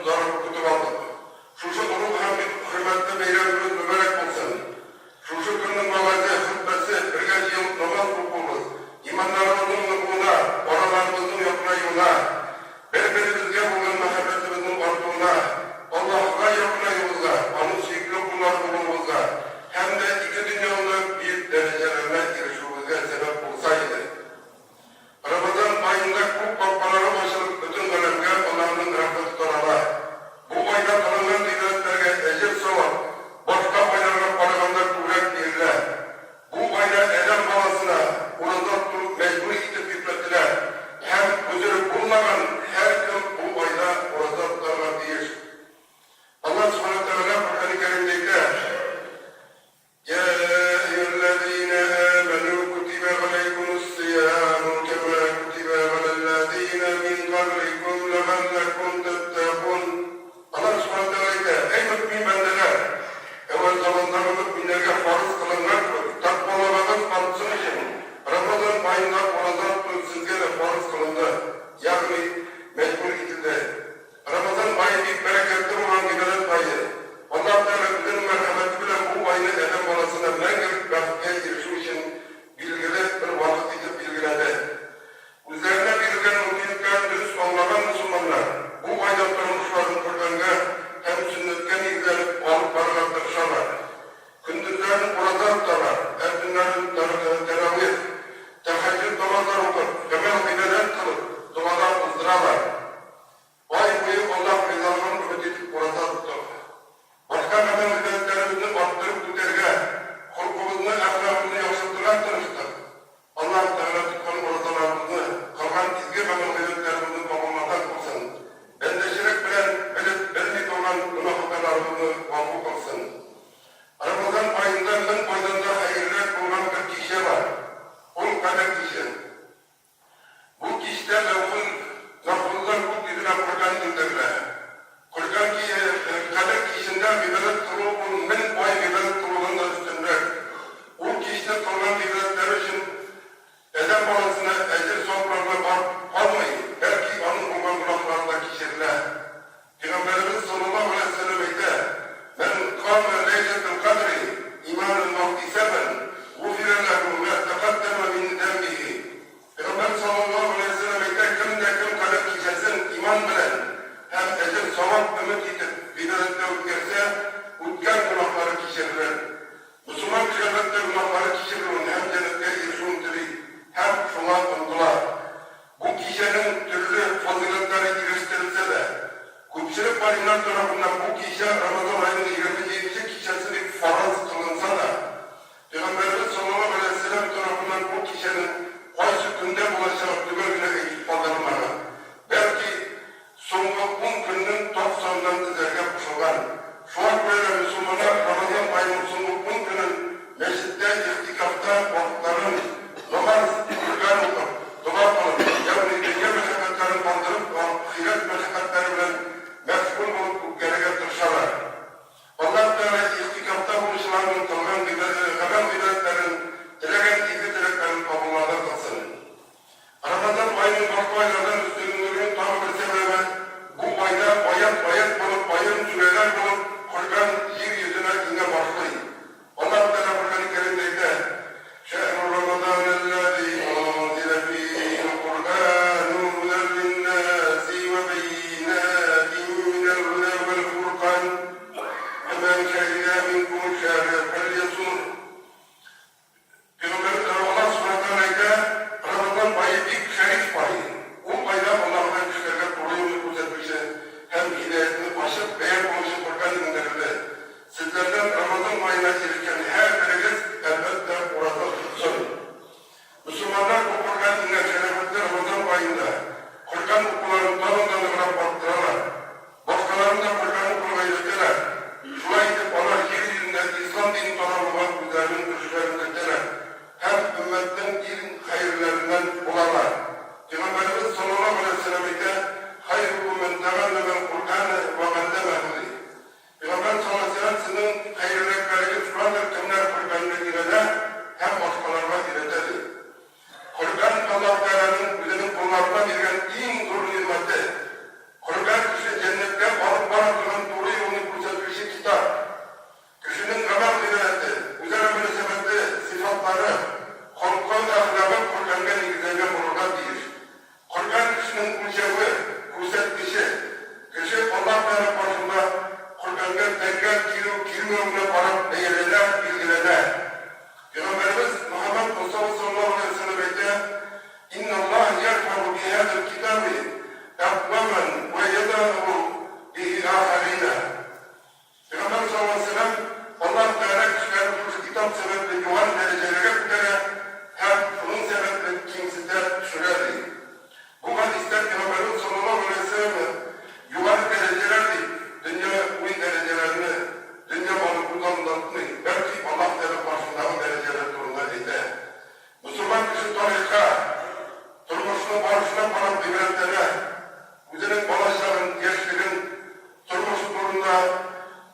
зарыгып көтеп алдык. Шушы олуг һәм хөрмәтле бәйрәмебез мөбарәк булсын! Шушы көннең вәгазе, хөтбәсе, бергә җыелып намаз укуыбыз, иманнарыбызның ныгуына, араларыбызның якынаюына, бер-беребезгә булган мәхәббәтебезнең артуына, Аллаһыга якынаюыбызга, Аның сөекле коллары булуыбызга һәм дә ике дөньяның да бөек дәрәҗәләренә ирешүебезгә сәбәп булса иде. Рамазан аенда күк капкалары ачылып, бөтен галәмгә Аллаһының рәхмәте тарала. Бу айда кылынган гыйбадәтләргә әҗер-савап башка айларга караганда күбрәк бирелә. Бу айда адәм баласына ураза тоту мәҗбүри итеп йөкләтелә һәм гозере булмаган һәркем бу айда ураза тотарга тиеш. Аллаһ Сүбхәнәһү вә Тәгалә Коръәни Кәримдә әйтә, Йә әййүһәлләзинә әмәнү күтибә галәйкүмүс-сиямү кәмә күтибә галәлләзинә мин кабликүм ләгалләкүм тәттәкун. Аллаһ Сүбхәнәһү вә Тәгалә әйтә, Әй мөэмин бәндәләр! Әүвәл замандагы мөэминнәргә фарыз кылынган кебек, тәкъвалыгыгыз артсын өчен, Рамазан аенда ураза тоту сезгә дә фарыз кылынды, ягъни мәҗбүр ителде. Рамазан ае бик бәрәкәтле булган гыйбадәт ае. Аллаһ Тәгалә үзенең мәрхәмәте белән бу айны адәм баласына мәңгелек бәхеткә ирешү өчен билгеле бер вакыт итеп билгеләде. Үзләренә бирелгән мөмкинлекләрен дөрес аңлаган мөселманнар бу айда тормышларын Коръәнгә һәм сөннәткә нигезләнеп алып барырга тырышалар. Көндезләрен ураза тоталар, ә төннәрен тәравих, тәһәҗҗүд намазлары укып, гамәл-гыйбадәт кылып, догада уздыралар. Ай буе Аллаһ ризалыгын өмет итеп ураза тоттык. Башка гамәл-гыйбадәтләребезне арттырып үтәргә, холкыбызны, әхлагыбызны яхшыртырга тырыштык. Аллаһ Тәгалә тоткан уразаларыбызны, кылган изге гамәл-гыйбадәтләребезне кабуллардан кылсын, бәндәчелек белән белеп, белми кылган гөнаһ-хаталарыбызны гафу кылсын. Рамазан аенда 1000 айдан да хәерлерәк булган бер кичә бар. Ул, Кадер киче. Бу кичтә Ләүхел Мәхфуздан күк йөзенә Коръән иңдерелә. Коръән Кадер кичендә гыйбадәт кылу ул 1000 ай гыйбадәт кылудан да өстенрәк. Ул кичне кылган гыйбадәтләре өчен адәм баласына әҗер-саваплар гына барып калмый, бәлки аның булган гөнаһлары да кичерелә. Пәйгамбәребез салләллаһу галәйһи вә сәлләм әйтә, Мән кама ләйләтел кадри иманән вә ихтисабән, гуфирә ләһү мә тәкаддәмә мин зәнбиһи. Пәйгамбәр салләллаһу галәйһи вә сәлләм әйтә, Кем дә кем Кадер кичәсен иман белән һәм әҗер-савап өмет итеп гыйбадәттә үткәрсә, үткән гөнаһлары кичерелер. Мөселман кеше, әлбәттә, гөнаһлары кичерелүен һәм җәннәткә ирешүен тели һәм шуңа омтыла. Бу кичәнең төрле фазыйләтләре ирештерелсә дә, күпчелек галимнәр тарафыннан бу кичә Рамазан аеның 27 нче кичәсе дип фараз кылынса да, Пәйгамбәребез саллаллаһу галәйһи вә сәлләм тарафыннан бу кичәнең кайсы көндә булачагы төгәл генә әйтеп калдырылмаган. Бәлки, соңгы ун көннең так саныннан эзләргә кушылган. Шуңа күрә дә мөселманнар Рамазан аеның соңгы ун көнен мәчеттә игътикафта вакытларын намаз, Коръән укып, дога кылып, ягъни дөнья мәшәкатьләрен калдырып, ахирәт мәшәкатьләре белән мәшгуль булып үткәрергә тырышалар. Аллаһ Тәгалә игътикафта булучыларның кылган гамәл-гыйбадәтләрен, теләгән изге теләкләрен кабуллардан кылсын. Рамазан аеның башка айлардан өстенлегенең тагы бер сәбәбе, бу айда аять-аять булып, аерым сүрәләр булып Коръән җир йөзенә иңә башлый. Аллаһ Тәгалә Коръәни Кәримдә әйтә, Шәһру Рамазанәлләзи унзилә фиһил Коръәну һудәл линнәси вә бәййинәтин минәл һудә вәл фуркан, фәмән шәһидә минкумүш шәһрә фәлйәсумһ. Пәйгамбәребез Аллаһ Сүбхәнәһү вә Тәгалә әйтә, Рамазан ае бик шәриф ай. Ул айда Аллаһыдан кешеләргә туры юлны күрсәтүче һәм һидаятне ачык бәян кылучы Коръән иңдерелде. Сезләрдән Рамазан аена ирешкән һәрберегез, әлбәттә, ураза тотсын. Мөселманнар бу Коръән иңгән шәрәфәтле Рамазан аенда Коръән укуларын тагын да ныграк арттыралар. Башкаларны да Коръән укырга өйрәтәләр. Шулай итеп, алар җир йөзендә ислам дине таралуга үзләренең өлешләрен кертәләр һәм өммәтнең иң хәерлеләреннән булалар. Пәйгамбәребез саллаллаһу галәйһи ва сәлләм әйтә, Хәйрукум мән тәгалләмәл Коръәнә вә галләмәһү. бирмәвенә карап бәяләнә, билгеләнә. Пәйгамбәребез Мөхәммәд Мостафа саллаллаһу галәйһи ва сәлләм әйтә, Инналлаһа ярфәгъу биһазал китаби әкъвамән вә ядәгъу бихи ахәринә. Пәйгамбәр саллаллаһу галәйһи ва сәлләм, Аллаһ Тәгалә кешеләрне шушы китап сәбәпле югары дәрәҗәләргә күтәрә һәм шуның сәбәпле кимсетә, төшерә, ди. Бу хәдистә Пәйгамбәребез саллаллаһу галәйһи ва сәлләм югары дәрәҗәләр дип дөньяви дәрәҗәләрне, дөнья малын күз алдында тотмый, бәлки Аллаһ Тәгалә каршындагы дәрәҗәләр турында әйтә. Мөселман кеше тарихка, тормышның барышына карап гыйбрәтләнә, үзенең балачагын, яшьлеген, тормышы турында,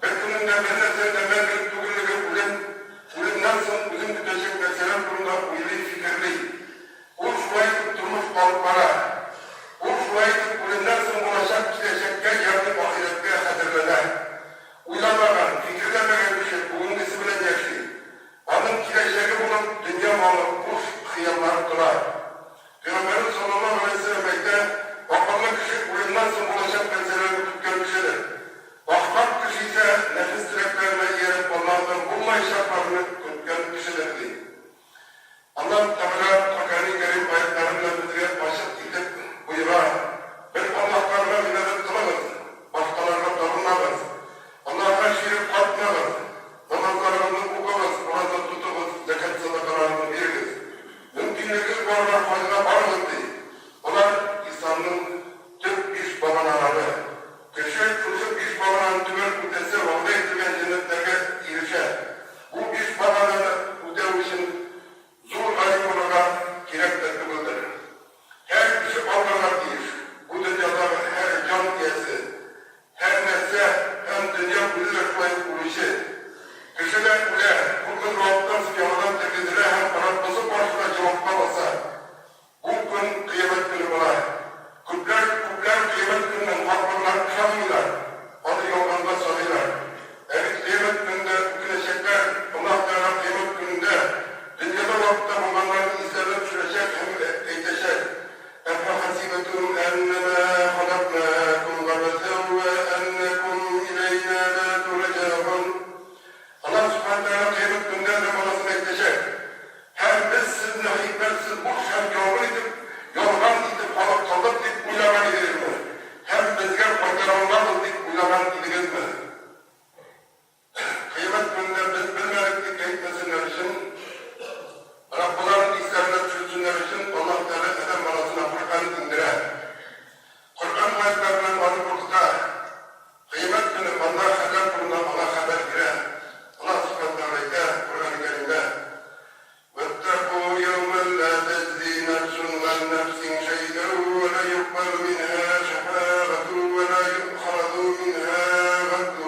беркемнең дә бернәрсәнең дә мәңгелек түгеллеге, үлем, үлемнән соң үзен көтәчәк нәрсәләр турында уйлый, фикерли. Ул шулай итеп тормыш алып бара. Ул шулай итеп үлемнән соң булачак киләчәккә, ягъни ахирәткә хәзерләнә. Уйламаган, фикерләмәгән кеше бүгенгесе белән яши. Аның киләчәге булып дөнья малы, буш хыяллары тора. Пәйгамбәребез саллаллаһу галәйһи ва сәлләм әйтә, Акыллы кеше үлемнән соң булачак нәрсәләрне көткән кешедер. Ахмак кеше исә нәфес теләкләренә ияреп Аллаһыдан булмаячакларны көткән кешедер, ди. Аллаһ Тәгалә Коръәни Кәрим аятьләре белән безгә ачык итеп боера, Бер Аллаһка гына гыйбадәт кылыгыз, башкаларга табынмагыз, Аллаһка ширек катмагыз, намазларыгызны укыгыз, ураза тотыгыз, зәкят-сәдакаларыгызны бирегез, мөмкинлегегез барлар хаҗга барыгыз, ди. Болар, Исламның төп биш баганалары. Кеше шушы биш багананы төгәл үтәсә, вәгъдә ителгән җәннәтләргә ирешә. Бу биш багананы үтәү өчен зур галим булырга кирәк тә түгелдер. Һәр кеше аңларга тиеш, бу дөньядагы һәр җан иясе, һәр нәрсә һәм дөнья үзе дә шулай ук үлүче. Кеше дә үлә, күпмедер вакыттан соң яңадан тергезелә һәм Раббысы каршына җавапка баса. Бу көн Кыямәт көне була. Күпләр, күпләр Кыямәт көненең хаклыгына ышанмыйлар, аны ялганга саныйлар. Ә бит Кыямәт көнендә үкенәчәкләр, Аллаһ Тәгалә Кыямәт көнендә дөньяда вакытта булганнарны исләренә төшерәчәк һәм әйтәчәк, Әфәхәсибтүм әннәмә халәкнәкүм габәсәү вә әннәкүм иләйнә лә турҗәгун. Аллаһ Сүбхәнәһү Тәгалә Кыямәт көнендә адәм баласына әйтәчәк, Һәм без сезне хикмәтсез буш һәм ялган итеп, ялган итеп халык кылдык дип уйлаган идегезме? Һәм безгә кайтарылмабыз дип уйлаган идегезме? Кыямәт көнендә без белмәдек дип әйтмәсеннәр өчен, Раббыларын исләренә төшерсеннәр өчен Аллаһ Тәгалә адәм баласына Коръән иңдерә. Коръән аятьләре белән аны куркыта. Кыямәт көне анда хәлләр турында аңа хәбәр бирә. Аллаһ Сүбхәнәһү Тәгалә әйтә Коръәни Кәримдә, Вәттәкү яүмән лә тәҗзи нәфсүн ган нәфсин шәйәү вә лә юкбәлү минһә шәфәгатү вә лә юхазу минһә гадлү.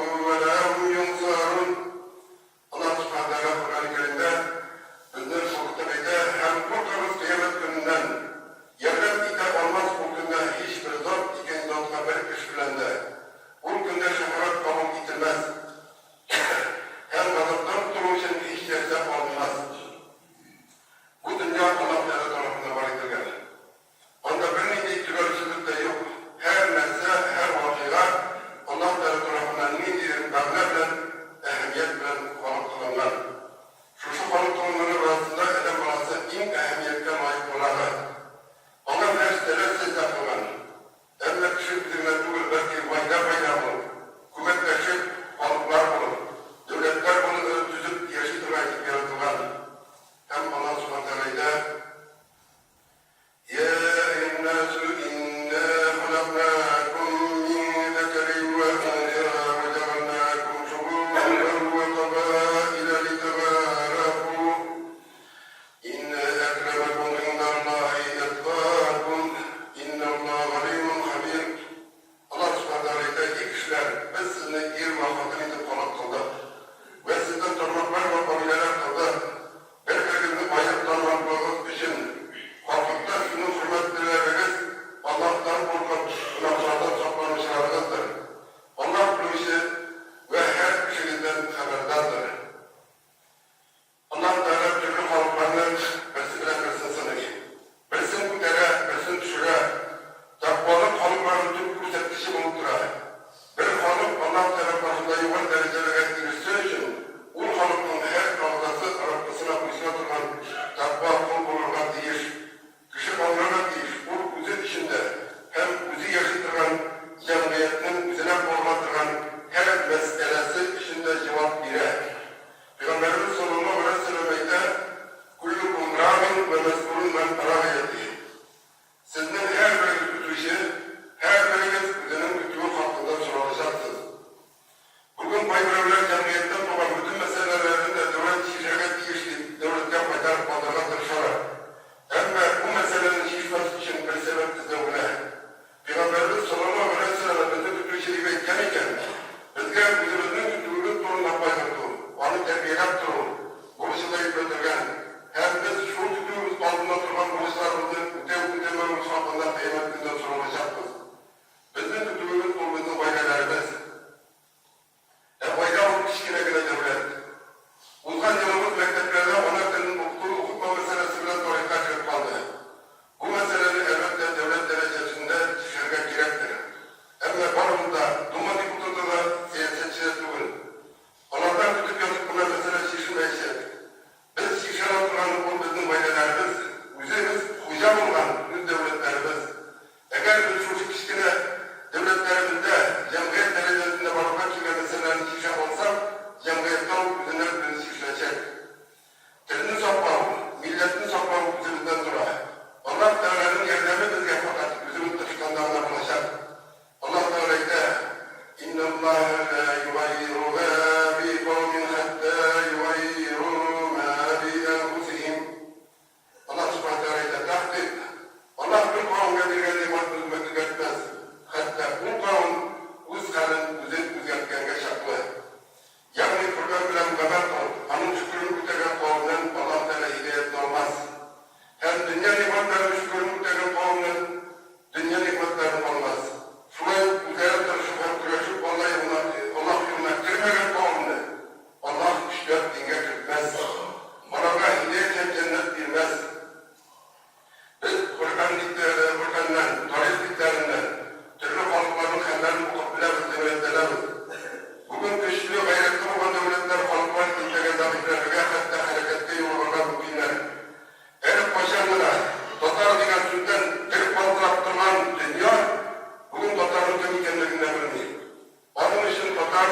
Татар,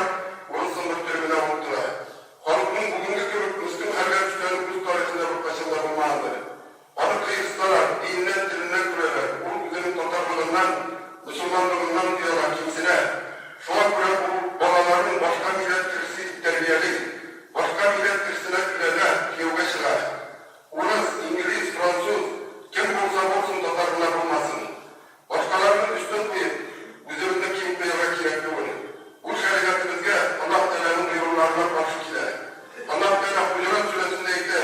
урысның бер төре генә булып тора. Халыкның бүгенге кебек мескен хәлгә төшкәне үз тарихында беркайчан да булмагандыр. Аны кыерсыталар, диненнән, теленнән көләләр, ул үзенең татарлыгыннан, мөселманлыгыннан ояла, кимсенә. Шуңа күрә ул балаларын башка милләт кешесе итеп тәрбияли, башка милләт кешесенә өйләнә, кияүгә чыга. Урыс, инглиз, француз, кем булса булсын, татар гына булмасын. Башкаларны өстен куеп, үзебезне ким куярга кирәк түгел. Бу шәригатебезгә, Аллаһ Тәгаләнең боеруларына каршы килә. Аллаһ Тәгалә Хуҗурат сүрәсендә әйтә,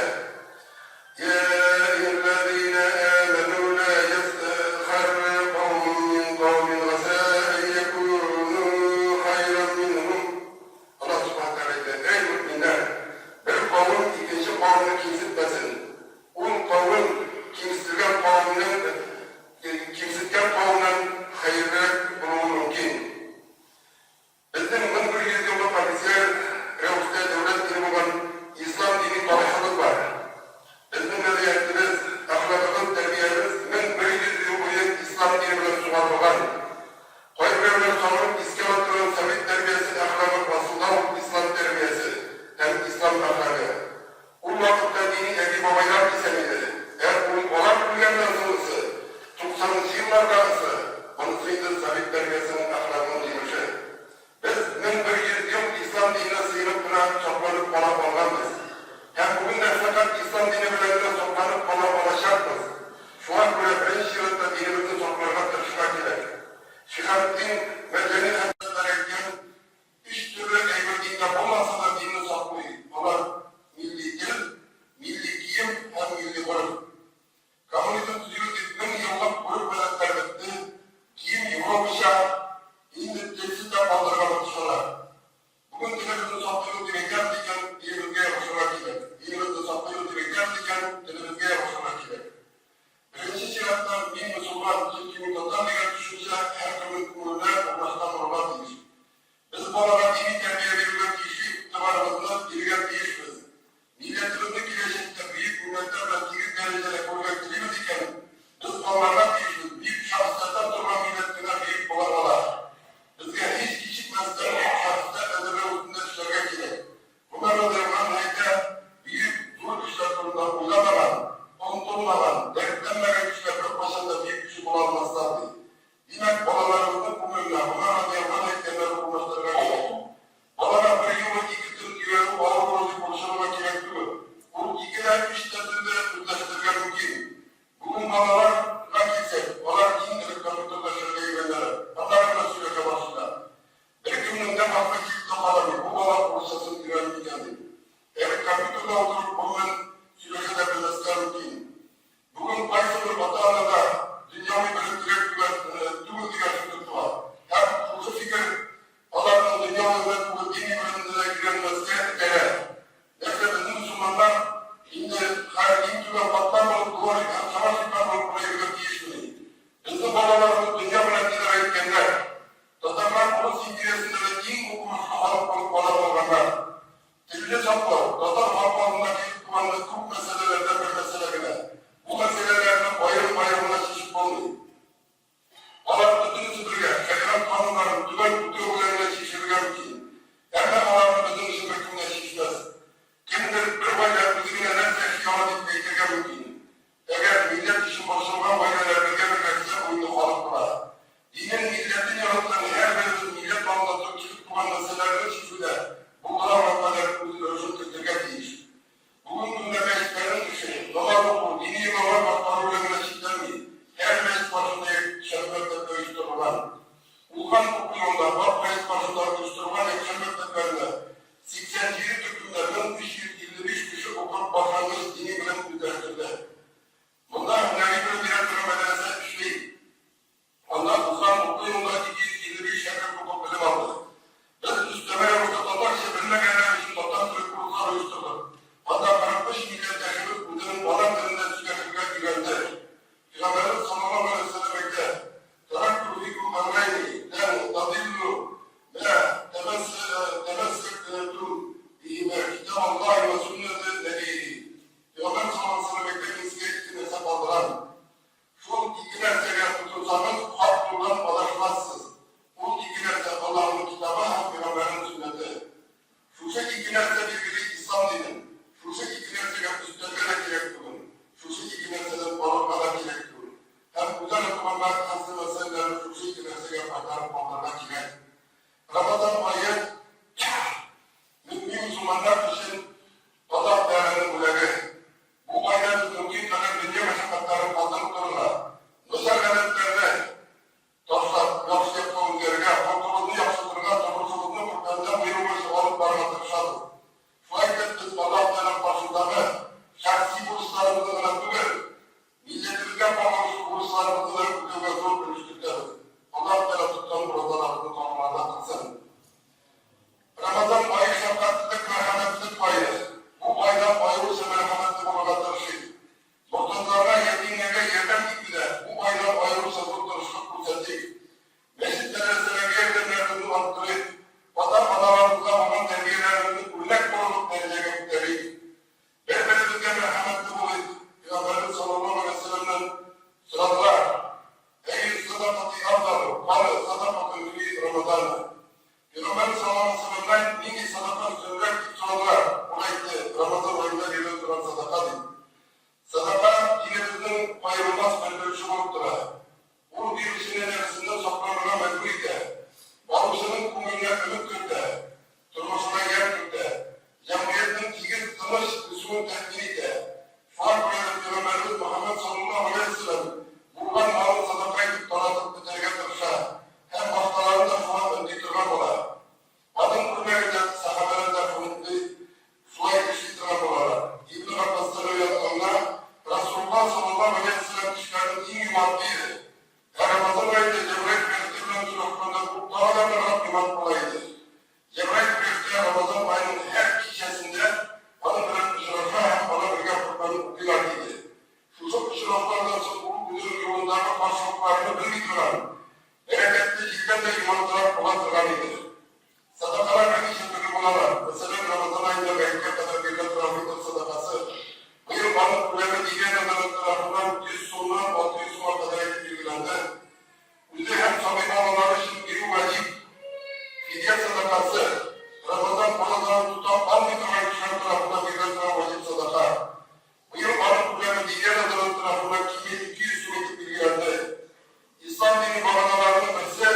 Йә әййүһәлләзинә әмәнү лә ясхәр каумун мин каумин гасә ән якүнү хәйрән минһум. Аллаһ Сүбхәнәһү Тәгалә әйтә, Әй мөэминнәр! Бер кавем икенче кавемне кимсетмәсен. Ул кавем кимсетелгән кавемнең кимсеткән кавемнән хәерлерәк булуы мөмкин. Безнең 1100 еллык официаль рәвештә дәүләт дине булган ислам дини тарихыбыз бар. Безнең мәдәниятебез, әхлагыбыз, тәрбиябез 1100 ел буе ислам дине белән сугарылган. Кайберәүләр сагынып искә ала торган совет тәрбиясе әхлагы асылда ул ислам тәрбиясе һәм ислам әхлагы. Ул вакытта дини әби-бабайлар исән иде. Ә ул алар үлгәннән соңгысы, туксанынчы еллардагысы, монысы инде совет тәрбиясенең, әхлагының җимеше. Без 1100 ел ислам диненә сыенып кына сакланып кала алганбыз. Һәм бүген дә фәкать ислам дине белән генә сакланып кала алачакбыз. Шуңа күрә беренче чиратта динебезне сакларга тырышырга кирәк. Шиһабетдин Мәрҗани хәзрәтләре әйткән Өч төрле әйбер диндә булмаса да динне саклый, алар, милли тел, милли кием һәм милли гореф. Коммунизм төзибез дип мең еллык гореф-гадәтләр бетте, кием европача, инде телсез дә калдырырга маташалар. Бүген телебезне саклыйбыз дип әйтәбез икән, динебезгә ябышырга кирәк, динебезне саклыйбыз дип әйтәбез икән, телебезгә ябышырга кирәк. Беренче чиратта, мин мөселман, чөнки мин татар дигән төшенчә һәркемнең күңеленә урнашкан булырга тиеш. Без балага дини тәрбия бирүгә тиешле игътибарыбызны бирергә тиешбез. Милләтебезне киләчәктә бөек милләтләр белән тигез дәрәҗәдә күрергә телибез икән, без аңларга тиешбез, бөек шәхесләрдән торган милләт кенә бөек була ала. Безгә һич кичекмәстән бөек шәхесләр әзерләү өстендә эшләргә кирәк. Гомәр радыяллаһу анһу әйтә, Бөек, зур кешеләр турында уйламаган, омтылмаган, дәртләнмәгән кешеләр беркайчан да бөек кеше була алмаслар, ди. Димәк, балаларыбызның күңеленә Гомәр радыяллаһу анһу әйткәннәрне урнаштырырга кирәк. Балага берьюлы ике тел өйрәнү авыр булыр дип борчылырга кирәк түгел. Ул ике дә, өч тә телне үзләштерергә мөмкин. Бүген балалар га килсәк, алар иң элек компьютерда эшләргә өйрәнәләр, аннары гына сөйләшә башлыйлар. Беркемнең дә акылы килеп тә карамый, бу бала урысчасын өйрәнми икән дип. Ә бит компьютерда утырып, гомумән, сөйләшә дә белмәскә мөмкин. Бүген кайсыдыр ата-анада дөньяви белем кирәк түгел, түгел дигән фикер туа. Һәм шушы фикер аларның дөньяви гына түгел, дини белемне дә өйрәнмәскә этәрә. Нәрсә, безнең мөселманнар инде хәзер иң түбән катлам булып, дворник һәм саварщиклар булып кына йөрергә тиешмени? Безнең бабаларыбыз дөнья белән идарә иткәннәр. Татарлар урыс империясендә дә иң укымышлы халык булып кала алганнар. Телне саклау, татар халкы алдында килеп туган күп мәсьәләләрдән бер мәсьәлә генә. Бу мәсьәләләрне аерым-аерым гына чишеп булмый. Алар бөтенесе бергә, шәригать кануннарын төгәл үтәү белән генә чишелергә мөмкин. Әмма аларны безнең өчен беркем дә чишмәс. Кемдер бер гаилә үзе генә нәрсә эшли ала дип әйтергә мөмкин. Әгәр милләт өчен борчылган гаиләләр бергә берләшсә, бу инде халык була. Динен, милләтен яраткан һәрберебез милләт алдында торып килеп туган мәсьәләләрне чишүдә булдыра алган кадәр үз өлешен кертергә тиеш. Бүгенге көндә мәчетләрнең эше, намаз уку, дини йолалар башкару белән генә чикләнми. Һәр мәчет каршында якшәмбе мәктәпләре оештырылган. Узган уку елында Ак мәчет каршында оештырылган якшәмбе мәктәпләрендә 87 төркемдә 1355 кеше укып башлангыч дини белем үзләштерде. Монда һөнәри белем бирә торган мәдрәсә эшли. Анда узган уку елында 255 шәкерт укып белем алды. Без өстәмә рәвештә татарча. Пәйгамбәрбез саллаллаһу галәйһи ва сәлләмнән нинди садака өстенрәк дип сорадылар. Ул әйтте, Рамазан аенда бирелә торган садака, дип. Садака динебезнең аерылмас бер өлеше булып тора. Ул бирүчене нәфесеннән сакланырга мәҗбүр итә, алучының күңеленә өмет кертә, тормышына ямь кертә, җәмгыятьнең тигез, тыныч үсүен тәэмин итә. Шуңа күрә дә пәйгамбәребез Мөхәммәд салләллаһу галәйһи ва сәлләм булган малын садака итеп таратып бетерергә тырыша һәм башкаларны да шуңа өнди торган була. Аның үрнәгендә сәхабәләр дә шундый шулай эшли торган булалар. Ибне Габбастан риваять кылына, Расулуллаһ салләллаһу галәйһи ва сәлләм кешеләрнең иң юмарты иде. Ә Рамазан аенда Җәбраил фәрештә белән очрашканда ул тагы да ныграк юмарт була иде. Җәбраил фәрештә Рамазан аеның һәр кичәсендә аның белән очраша һәм алар бергә Коръән укыйлар иде. Шушы очрашулардан соң ул үзенең юлындагы каршылыкларны белми торган, бәрәкәтле җилдән дә юмартрак була торган иде. Сәдакалар берничә төрле булалар. Мәсәлән, Рамазан аенда гаеткә кадәр бирелә торган фитыр сәдакасы. Быел аның күләме Диния нәзарәте тарафыннан 100 сумнан 600 сумга кадәр итеп билгеләнде. Үзе һәм сабый балалары өчен бирү ваҗиб. Фидия сәдакасы, Рамазан уразаларын тота алмый торган кешеләр тарафыннан бирелә торган ваҗиб сәдака. Быел аның күләме Диния нәзарәте тарафыннан киме 200 сум итеп билгеләнде. Ислам дине баганаларының берсе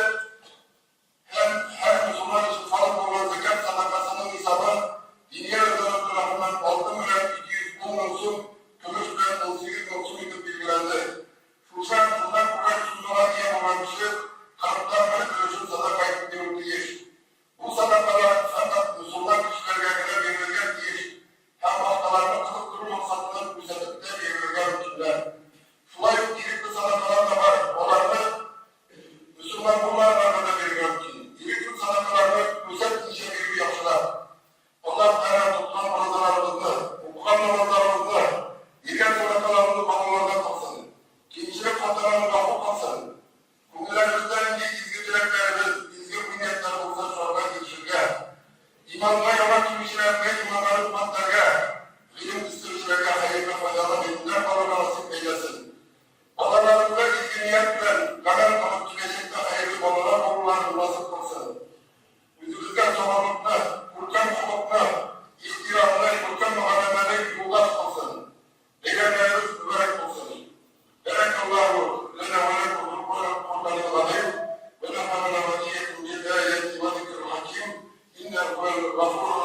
һәм һәр мөселман өчен фарыз булган зәкят сәдакасының нисабы Диния нәзарәте тарафыннан алтын белән 210 мең сум, көмеш белән 18 мең сум итеп билгеләнде. Шушы һәм шуннан күбрәк суммага ия булган кеше кырыктан бер өлешен сәдака итеп бирү тиеш. Бу сәдакалар фәкать мөселман кешеләргә генә бирелергә тиеш һәм башкаларны кызыктыру максатыннан күрсәтеп тә бирелергә мөмкиннәр. Шулай ук ирекле сәдакалар да бар, аларны мөселман булмаганнарга да бирергә мөмкин. Ирекле сәдакаларны күрсәтмичә бирү яхшырак. Аллаһ Тәгалә тоткан уразаларыбызны, укыган намазларыбызны, биргән сәдакаларыбызны кабуллардан кылсын. Кимчелек хаталарны гафу кылсын. Күңелләребездә нинди изге теләкләребез, изге уй-ниятләр булса, шуларга ирешергә, иманга яңа килүчеләргә иманнарын куәтләргә, гыйлем үстерүчеләргә хәерле, файдалы гыйлемнәр алырга насыйп әйләсен. Балаларыбызга изге ният белән гамәл кылып, киләчәктә хәерле балалар булуларын насыйп кылсын. Үзебезгә сабырлыкны, күркәм холыкны, ихтирамны, күркәм мөгамәләне юлдаш кылсын. Бәйрәмнәребез мөбарәк булсын. Бәрәкаллаһу ләнә вә ләкүм бил Куръанил газыйм вә нәфәгънә вә иякүм бил аяти вә зикрил хаким иннәһу һүәл гафурур.